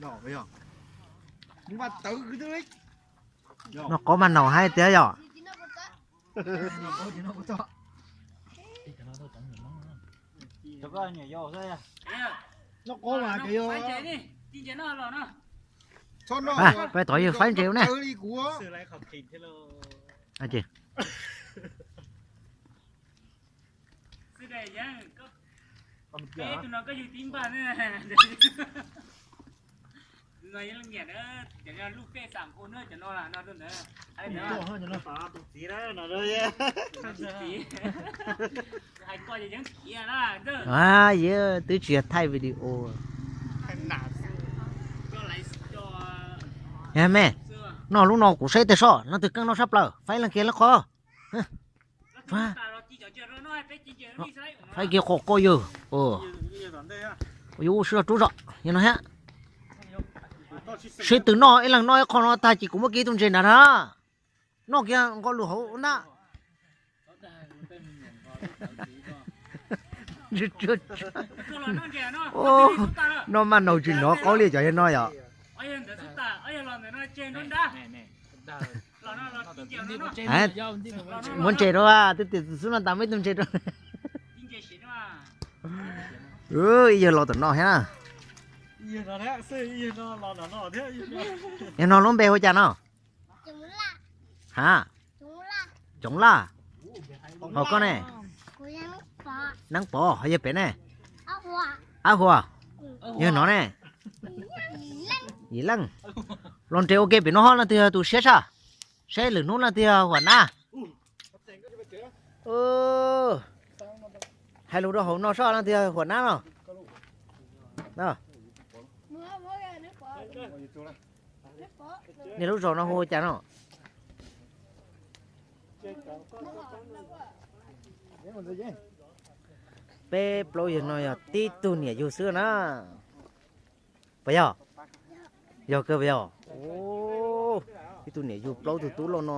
Noj qab mas naus haib tiag yom. Peb tod yawg faib ntses ne. Yeej twb tsis yog thaij video. Me, noj lub no kuv saib tej soj leej twg keej noj tshaj plaws faib leej kiag lub qhov. Faib kiag qhov ko yawg. Yuav ua sib zog rub zog yog no thiab. Sib tw noj ib leeg noj ib qho no tag ces kuv muab kiag tus ntses nrad na. Noj kiag nqo lus hauv na. Noj maj naus tsis hnov qaub li cov yawg no yom. Muab ntses rau, twb tias xwb no tas muab ib tug ntses rau. Ib yawg laus tom no thiab na. Yawg no lub npe hu cas no? Ha, Coov Laj. Ho koj ne? Neeb Pov. Ho yawg pem ne? Ab Huas. Yawg no ne? Yim Leej. Los nres ua ke pem no ho leej twg yog tus siab tshaj? Saib lwm hnub leej twg yog Huas Nab. Hais lus rau hauv no soj leej twg yog Huas Nab no. Nej lub zos no hu ua cas no? Peb plaub yawg no yog tib tug niam yug xwb na. Puas yog? Yog kawg puas yog? Tib tug niam yug plaub tug tub loj no.